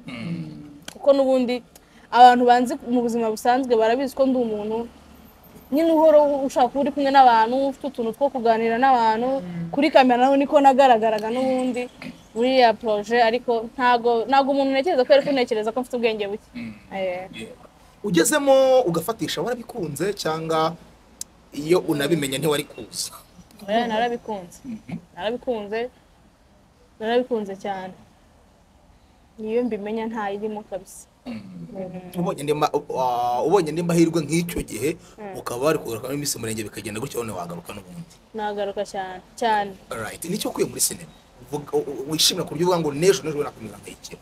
S2: kuko n'ubundi abantu banzi mu buzima busanzwe barabizi ko ndi umuntu nyine uhora ushaka kuba uri kumwe n'abantu, ufite utuntu two kuganira n'abantu. Kuri kamera naho niko nagaragaraga n'ubundi muri iriya projet, ariko ntago umuntu ntekereza ko yari kuntekereza ko mfite ubwenge buke.
S3: Yego. Ugezemo ugafatisha, warabikunze cyangwa iyo unabimenya ntiwari kuza?
S2: Oya, narabikunze, narabikunze, narabikunze cyane. Niyo mbimenya ntayirimo kabisa.
S3: Ubonye andi mahirwe nk'icyo gihe, ukaba wari kugaruka muri Miss Murenge bikagenda gutyo, none wagaruka n'ubundi?
S2: Nagaruka cyane cyane.
S3: Alright, nicyo ukuye muri sinema wishimira ku buryo uvuga ngo n'ejo n'ejo nakomeza nkayikina?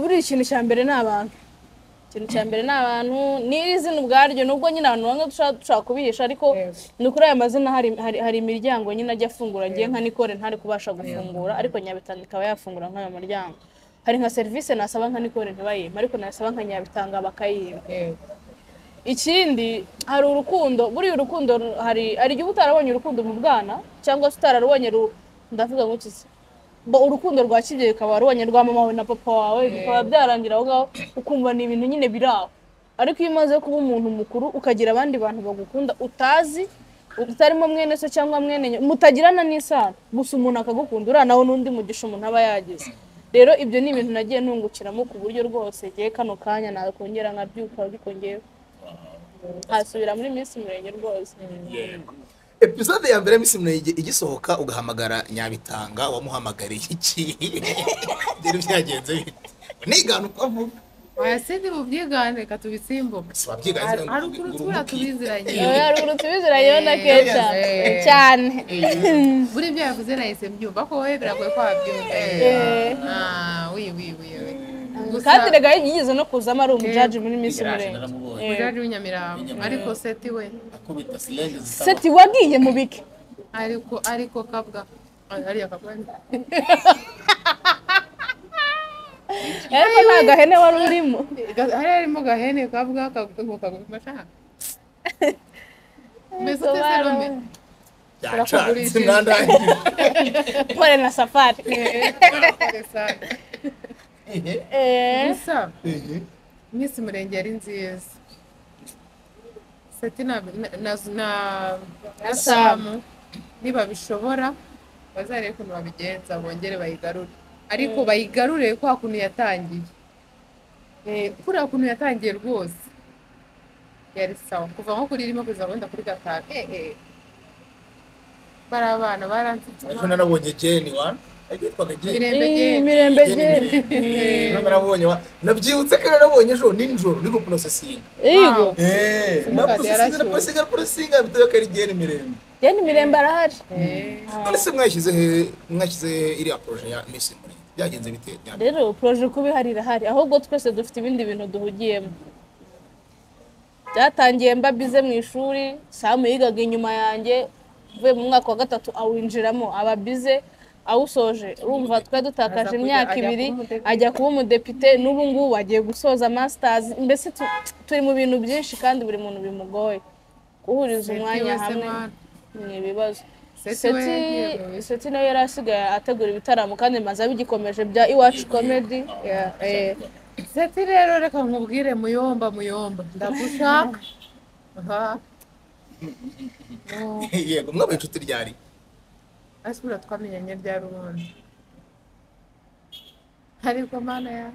S2: Buriya ikintu cya mbere ni abantu. Ikintu cya mbere ni abantu, n'iri zina ubwaryo, nubwo nyine abantu bamwe dushaka kubihisha, ariko ni kuri aya mazina hari imiryango nyine ajya afungura. Ngiye nka Nicole ntari kubasha gufungura, ariko Nyabitanga ikaba yafungura nk'ayo muryango. Hari nka serivisi nasaba nka Nicole ntibayimpe, ariko nasaba nka Nyabitanga bakayimpa. Ikindi, hari urukundo. Buriya urukundo hari igihe uba utarabonye urukundo mu bwana cyangwa se utararubonye ndavuga ngo iki se? Bo urukundo rwa kibyeyi ukaba warubonye rwa mama wawe na papa wawe, bikaba byarangira aho ngaho, ukumva ni ibintu nyine biri aho. Ariko iyo umaze kuba umuntu mukuru, ukagira abandi bantu bagukunda utazi, utarimo mwene se cyangwa mwene mutagirana n'isano, gusa umuntu akagukunda, uriya nawe n'undi mugisha umuntu aba yagize. Rero ibyo ni ibintu nagiye nungukiramo, ku buryo rwose ngiye kano kanya nakongera nkabyuka, ariko ngewe nkasubira muri Miss Murenge rwose.
S3: Yego, episode ya mbere ya Miss Murenge igisohoka ugahamagara Nyabitanga, wamuhamagariye iki? Byari byagenze bite? Nigana uko avuga.
S1: Oya, sindi bubyigane, reka tubisimbuke.
S3: Si wabyiganye?
S1: Hari ukuntu tubura tubiziranye.
S2: Oya, haruguru tubiziranyeho na Kesha cyane.
S1: Buri ibyo yavuze nahise mbyumva ko wowe biragoye ko wabyumva. Ah, oui, oui, oui, oui. Gusa
S2: Kandi rega yigeze no kuzamo ari umujaji muri Miss
S4: Yaraje,
S2: Murenge.
S4: naramubonye.
S1: Umujaji w'inyamirambo, ariko Seti we
S4: Akubita silenge zitaba.
S2: Seti, wagiye mu biki?
S1: Ariko kabwa. Ah, hariya kabwa.
S2: Ariko nta gahene wari urimo.
S1: Hariya harimo gahene kabwa ngo kaguma shaka mbese utese rome.
S3: Byacanze, mwandangiye.
S2: Pole na safari.
S1: Gusa Miss Murenge yari nziza. Seti na Samu nibabishobora bazarebe ukuntu babigenza bongere bayigarure, ariko bayigarure kwa kuntu yatangiye. Kuriya kuntu yatangiye rwose yari sawa, kuva nko kuri rimwe kugeza wenda kuri gatanu. Bari abana baransetsa.
S3: Ejo nanabonye Jeni wa Yitwaga Gen.
S1: Mirembe Gen.
S2: Mirembe
S3: Gen
S2: Gen.
S3: Mirembe. Ejo narabonye nabyibutse ko narabonye ejo nijoro ndi guprosesinga.
S2: Yego.
S1: Simukadi yarashyushye.
S3: Naprosesinga naprosesinga bitewe ko ari Gen Mirembe.
S2: Gen Mirembe arahari.
S3: None se mwashyize he mwashyize he iriya projet ya Miss Murenge? Byagenze bite?
S2: Rero projet kuba ihari irahari, ahubwo twese dufite ibindi bintu duhugiyemo. Byatangiye mba bize mu ishuri, Samu yigaga inyuma yanjye, mvuye mu mwaka wa gatatu awinjiramo aba bize awusoje. Urumva twe dutakaje imyaka ibiri, ajya kuba umudepite, n'ubu ngubu agiye gusoza masters. Mbese turi mu bintu byinshi kandi buri muntu bimugoye guhuriza umwanya hamwe ni ibibazo. Seti nawe yari asigaye ategura ibitaramo kandi maze abigikomeje bya Iwacu Comedy.
S1: Seti rero reka nkubwire muyomba ndagushaka.
S3: Yego mwabaye inshuti ryari?
S1: Asubira twamenyanye ryari ubundi? Ariko mana ya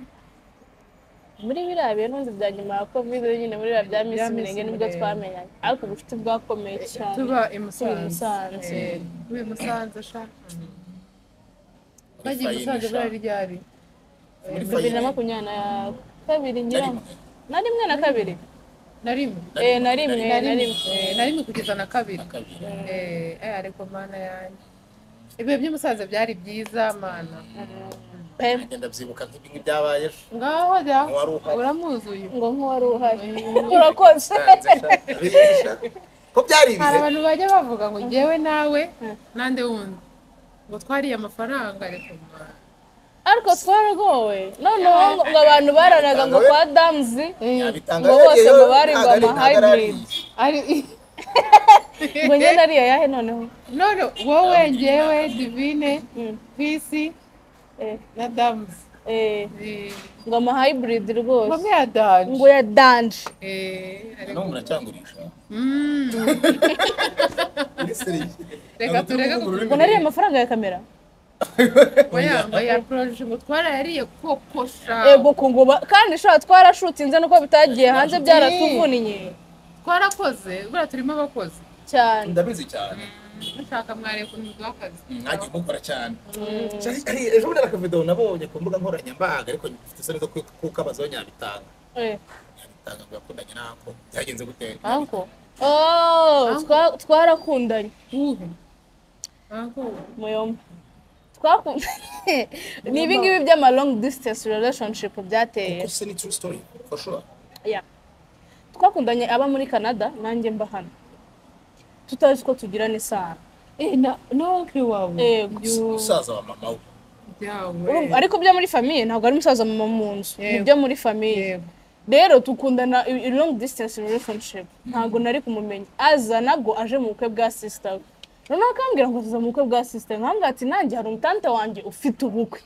S2: muri biriya bintu bya nyuma ya Covid nyine muri biriya bya Miss Mirenge nibwo twamenyanye, ariko ubucuti bwakomeye cyane.
S1: Tuba i Musanze. Tuba i Musanze sha. Bagiye i Musanze bari ryari?
S2: 2022 ngira. Na rimwe na kabiri.
S1: Na rimwe.
S2: Na rimwe
S1: Na rimwe kugeza na kabiri. Ariko mana yanjye. Ibihe by'umusaza byari byiza mana.
S3: Ngenda byibuka nk'ibingi byabaye ejo.
S1: Ngaho jya uramuzuye
S2: ngo nk'uwari uhari. Urakoze.
S3: Ko byari ibihe.
S1: Hari abantu bajya bavuga ngo njyewe nawe nande wundi ngo twariye amafaranga ariko mana.
S2: Ariko twaragowe. Noneho ngo abantu baranaga ngo kwa Damzi ngo bose ngo bari ngo ama hybrid.
S1: Ari
S2: ngo njye nariye yahe noneho?
S1: None wowe njyewe Divine Peace na Damzi.
S2: Ngo ama hybrid rwose.
S1: Ngo ya danje.
S2: Ngo ya danje.
S3: Ariko muracyangurisha.
S1: Reka tureke
S2: ngo nariye amafaranga ya kamera.
S1: Oya oya projet ngo twarayariye koko sha.
S2: Ego ngo kandi sha twarashutinze nuko bitagiye hanze byaratuvuniye.
S1: Twarakoze bura turimo abakozi
S2: cyane.
S3: Ndabizi cyane.
S1: Mushaka mware kuntu akazi.
S3: Mwagiye mukora cyane. Ejo bundi akavideo nabonye ku mbuga nkoranyambaga ariko mfite isoni zo kukabazaho Nyabitanga. Nyabitanga ngo yakundanye na Uncle. Byagenze gute?
S1: Uncle.
S2: Oh, twarakundanye.
S1: Uhe. Uncle.
S2: Muyomba. Twakundanye. Ni ibi ngibi by'ama long distance relationship byateye.
S3: Kuko se ni true story for sure.
S2: Yeah. Twakundanye aba muri Canada nanjye mba hano. Tutazi ko tugirana isano.
S1: Na oncle wawe.
S3: Musaza wa mama we.
S2: Ariko byo muri famille ntabwo ari musaza mama mu nzu. Ni byo muri famille. Rero tukundana long distance relationship. Ntabwo nari kumumenya. Aza nabwo aje mu bukwe bwa sister. Noneho akambwira ngo tuza mu bukwe bwa sister. Nkambwira ati nanjye hari umutante wanjye ufite ubukwe.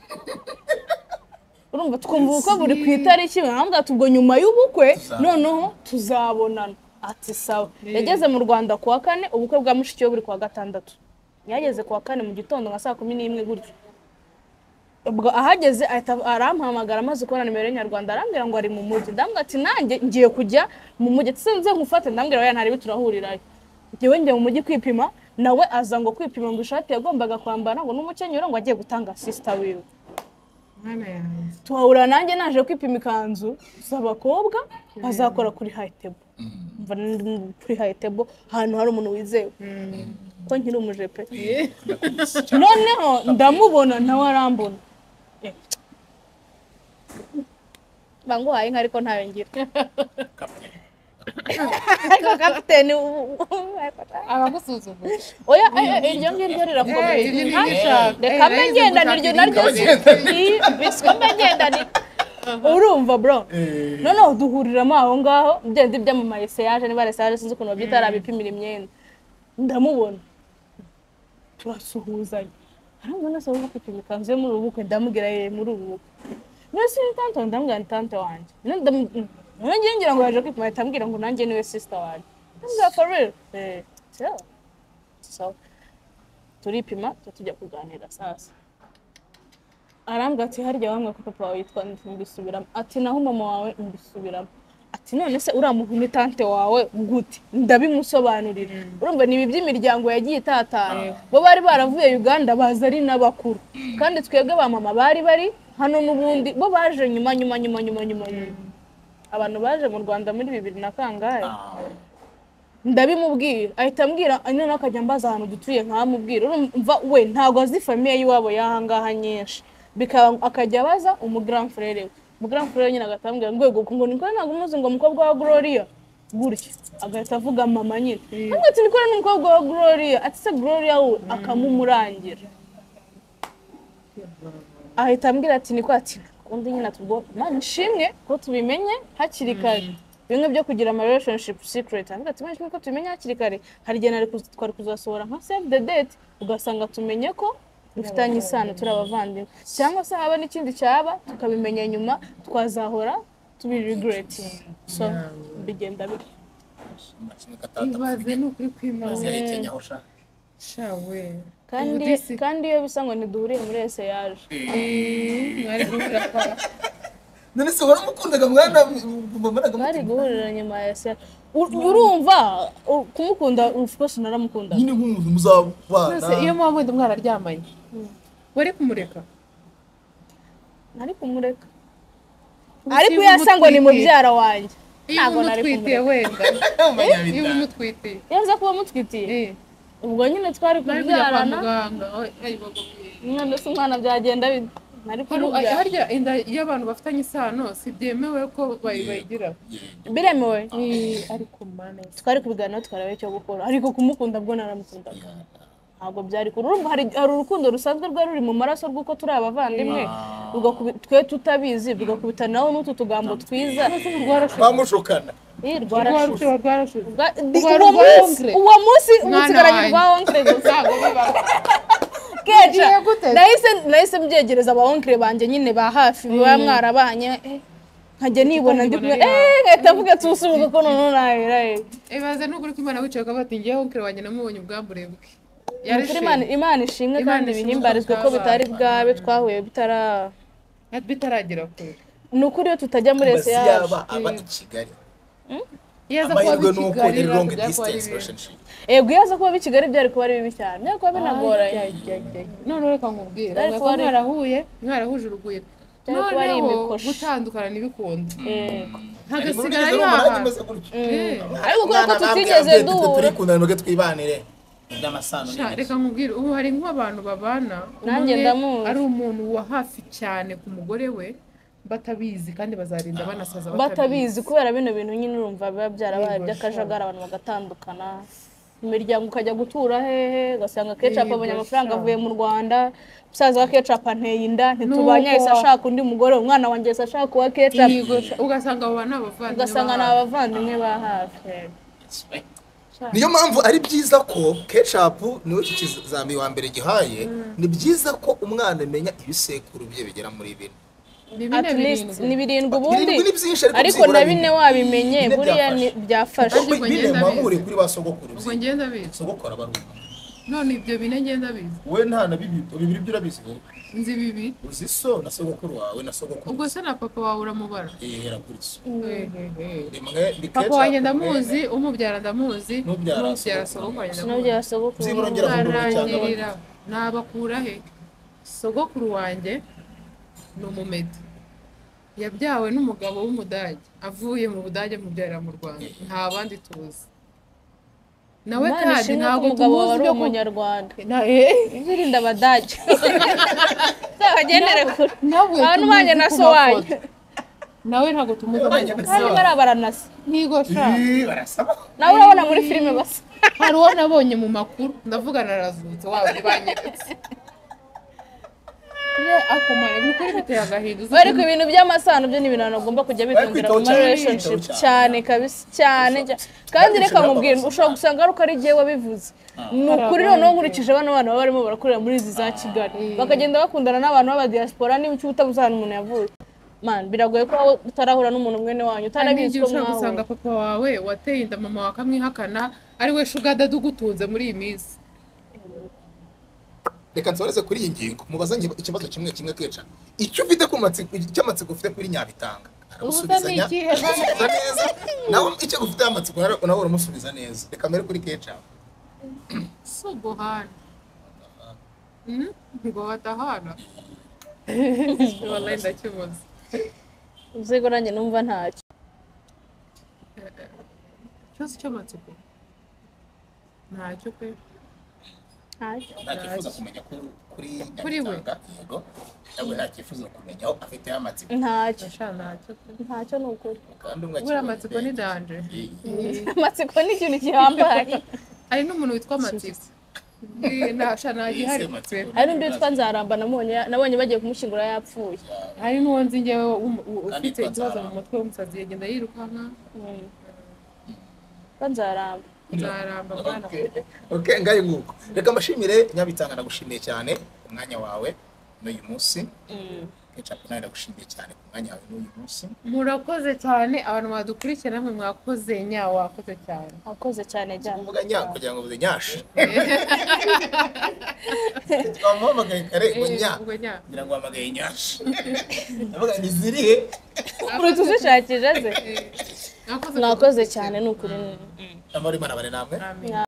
S2: Urumva twumva ubukwe buri ku itariki, nkambwira ati ubwo nyuma y'ubukwe noneho tuzabonana. Ati sawa. Yageze mu Rwanda kuwa kane, ubukwe bwa mushiki we buri kuwa gatandatu. Yageze kuwa kane mu gitondo nka saa 11 gutyo. Ubwo ahageze ahita arampamagara amaze kubona nimero y'Inyarwanda arambwira ngo ari mu mujyi. Ndamubwira ati nanjye ngiye kujya mu mujyi nze nkufate. Ndambwira oya ntari turahurirayo. Njyewe njya mu mujyi kwipima, nawe aza ngo kwipima ngo ishati yagombaga kwambara ngo n'umukenyero ngo agiye gutanga sister wiwe. Tuhahura nanjye naje kwipima ikanzu z'abakobwa bazakora kuri high table. Mva kuri high table ahantu hari umuntu wizewe ko nkiri umujepe. Noneho ndamubona nawe arambona. Banguhaye inka ariko ntayo ngira. Ariko kapiteni
S1: abagusuzugura.
S2: Oya iryo ngiryo rirakomeye. Reka mbe ngenda niryo naryo biswa mbe ngenda ni urumva bro. Noneho duhuriramo aho ngaho ngende ibyamamaye seyaje niba resaje sinzi ukuntu babyita arabipimira imyenda. Ndamubona turasuhuzanya. Arambona se ubu kwipima ikanzu yo muri ubu bukwe ndamubwira ye muri ubu bukwe. Mbese ni tante ndamubwira ni tante wanjye. Nanjye ngira ngo yaje kwipima ahita ambwira ngo nanjye niwe sister wanjye. Ndamubwira for real. So turipima tujya kuganira sasa. Arambwira ati harya wamwe ko papa wawe yitwa mbisubiramo. Ati naho mama wawe mbisubiramo. Ati none se uriya muntu ni tante wawe gute? Ndabimusobanurira. Urumva ni ibi by'imiryango yagiye itatana. Bo bari baravuye Uganda baza ari n'abakuru, kandi twebwe ba mama bari bari hano n'ubundi, bo baje nyuma nyuma nyuma nyuma nyuma nyuma. Abantu baje mu Rwanda muri 2000 na kangahe. Ndabimubwira ahita ambwira, noneho akajya ambaza ahantu dutuye nkamubwira. Urumva we ntabwo azi famille y'iwabo y'ahangaha nyinshi, bikaba akajya abaza umu grand frère we. Umu grand frère nyine agahita ambwira ngo yego ngo Nicole ntabwo umuzi, ngo umukobwa wa Gloria gutya, agahita avuga mama nyine. Ntabwo ati Nicole ni umukobwa wa Gloria, ati se Gloria we akamumurangira. Ahita ambwira ati Nicole, ati undi nyine atubwo Imana ishimwe ko tubimenye hakiri kare. Bimwe byo kugira ama relationship secret, avuga ati Imana ishimwe ko tubimenye hakiri kare, hari igihe nari twari kuzasohora nka save the date ugasanga tumenye ko dufitanye isano turi abavandimwe, cyangwa se haba n'ikindi cyaba tukabimenya nyuma twazahora tubi regretting. So bigenda bityo.
S1: Ibaze ni ukuri kw'Imana. Shawe.
S2: Kandi kandi iyo bisa ngo ntiduhuriye muri ese yaje.
S1: Mwari guhurira kwa
S3: None se waramukundaga mwana mwana?
S2: Bari guhurira nyuma ya ese. Urumva kumukunda, of course naramukundaga.
S3: Nyine nk'umuntu muzabana.
S1: None se iyo muba wenda mwararyamanye wari kumureka?
S2: Nari kumureka. Ariko iyo asa ngo ni mubyara wanjye.
S1: Ntabwo nari kumureka wenda. Iyo umutwitiye.
S2: Iyo nza kuba mutwitiye. Ubwo nyine twari kubyarana. Umwana se umwana byagenda bite? Nari kumubyara.
S1: Harya inda y'abantu bafitanye isano si byemewe ko bayigira?
S2: Biremewe.
S1: Ariko mana
S2: twari kubiganiraho tukareba icyo gukora, ariko kumukunda bwo naramukundaga. Ntabwo byari kure. Urumva hari urukundo rusanzwe rwari ruri mu maraso rw'uko turi abavandimwe, twe tutabizi rugakubita nawe n'utu tugambo twiza.
S3: Bamushukana.
S2: Uwo munsi umusigaranye rwa onkre gusa. Keca nahise mbyegereza aba onkre banjye nyine ba hafi baba mwarabanye, nkajya nibona ndi kumwe ngahita mvuga tusubuka ko noneho nahera.
S1: Ibaze n'ukuri ko Imana wicaye ukavuga ati ngewe onkre wanjye namubonye ubwambure bwe.
S2: Imana ishimwe kandi bihimbarizwe ko bitari bwabe twahuye
S1: bitaragera kure.
S2: Ni ukuri iyo tutajya muri ese yaje
S3: aba i Kigali.
S1: Amahirwe
S3: ni uko ari long distance relationship.
S2: Yego iyo aza kuba i Kigali byari kuba ari bibi cyane, byari kuba binagoranye.
S1: None reka nkubwire, mwarahuye mwarahuje urugwiro, noneho gutandukana ntibikunda. Hagasigara ari haha.
S2: Ariko kubera ko tutigeze duhura
S3: turikundana ngo twibanire by'amasano.
S1: Reka nkubwire, ubu hari nk'abantu babana
S2: nanjye ndamuzi
S1: ari umuntu wa hafi cyane ku mugore we batabizi, kandi bazarinda banasaza
S2: batabizi kubera bino bintu nyine urumva biba byarabaye by'akajagari, abantu bagatandukana, imiryango ukajya gutura hehe, ugasanga Kecapu abonye amafaranga avuye mu Rwanda, musaza wa Kecapu anteye inda ntitubanye, yahise ashaka undi mugore, umwana wanjye yahise ashaka uwa Kecapu,
S1: ugasanga abo ni abavandimwe,
S2: ugasanga ni abavandimwe ba hafi.
S3: Niyo mpamvu ari byiza ko Kecapu niwe kizami wa mbere gihaye, ni byiza ko umwana amenya ibisekuru bye bigera muri bine.
S2: At least ni 7 ubundi, ariko na 4 wabimenye buriya byafasha.
S3: Bine mwamure kuri ba sogokuru.
S1: Ubwo ngenda bizi.
S3: Sogokuru abarundi.
S1: None ibyo bine ngenda bizi.
S3: We nta na bibiri byo urabizi wowe.
S1: Nzi bibiri.
S3: Uzi so na sogokuru wawe na sogokuru.
S1: Ubwo se na papa wawe uramubara?
S3: Hera kuri so. Rimwe ni
S1: Papa wanjye ndamuzi, umubyara ndamuzi, n'ubyara sogokuru wanjye ndamuzi.
S2: N'ubyara sogokuru.
S3: Byibura ngera ku nduru cyangwa babiri.
S1: Nabakura he? Sogokuru wanjye ni umumedi. Yabyawe n'umugabo w'Umudage, avuye mu Budage mubyarira mu Rwanda, nta bandi tuzi. Nawe kandi ntabwo tumuzi
S2: byo Umunyarwanda. Birinda Abadage. Bagendere kure. Abantu banye na so wanyu.
S1: Nawe ntabwo tumuzi.
S2: Kandi barabaranasa.
S1: Nigo sha.
S2: Nawe urabona muri filime basa.
S1: Hari uwo nabonye mu makuru, ndavuga narazutse wawe banyeretse.
S2: Ariko ibintu by'amasano byo ni ibintu abantu bagomba kujya bitondera mu relationship cyane kabisa cyane. Kandi reka nkubwire, ushobora gusanga ari uko ari jyewe wabivuze. Ni ukuri noneho nkurikije bano bana baba barimo barakorera muri izi za Kigali, bakagenda bakundana n'abantu b'aba diaspora n'ibiki utabuze ahantu umuntu yavuye. Man, biragoye ko utarahura n'umuntu mwene wanyu utanabizi ko
S1: mwahuye. Usanga papa wawe wateye inda mama wakamwihakana ari we sugar daddy ugutunze muri iyi minsi.
S3: Reka nsoreze kuri iyi ngingo mubaza ikibazo kimwe kimwe Keca. Icyo ufite ku matsiko, icy'amatsiko ufite kuri Nyabitanga Akamusubizanya
S1: Ubusa ni ikihe?
S3: Akamusubiza neza. Nawe icyo gufite amatsiko nawe uramusubiza neza. Reka mbere kuri Ketchup.
S1: Si uguhana. Ngo badahana. Wallahi ndakibuze.
S2: Uzego nanjye numva ntacyo.
S1: Ikibazo cy'amatsiko ntacyo pe.
S2: Ntacyo.
S3: Ntacyifuza kumenya kuri
S1: Kuri we.
S3: Nyabitanga, yego. Nawe ntacyifuza kumenya aho afite amatsiko.
S2: Ntacyo.
S1: Sha ntacyo pe.
S2: Ntacyo ni ukuri.
S3: Kandi umwe
S1: Buriya amatsiko ni danje.
S2: Amatsiko ni ikintu gihambaye.
S1: Hari n'umuntu witwa Amatsiko. Sha ntagihari pe.
S2: Hari n'undi witwa Nzaramba nabonye bagiye kumushyingura yapfuye.
S1: Hari n'uwo nzi njyewe
S3: Kandi
S1: ufite
S3: yitwa
S1: ikibazo mu
S3: Nzaramba.
S1: mutwe w'umusazi yagenda yirukanka.
S2: Witwa Nzaramba.
S1: Nzaramba bwana.
S3: Okay, ngayo nguko. Reka mbashimire Nyabitanga, nagushimiye cyane ku mwanya wawe n'uyu munsi. Ketchup nawe ndagushimiye cyane ku mwanya wawe n'uyu munsi.
S1: Murakoze cyane abantu badukurikira, namwe mwakoze nya wakoze cyane.
S2: Wakoze cyane jya.
S3: Kuvuga nya kugira ngo uvuze nyashi. Twamuhamagaye kare ngo nya.
S1: Ubwo nya.
S3: Kugira ngo uhamagaye nyashi. Ndavuga ni zirihe?
S2: Uruta uzishakije ze.
S1: Mwakoze
S2: Mwakoze cyane ni ukuri.
S3: Amahoro Imana abane namwe.
S1: Amen.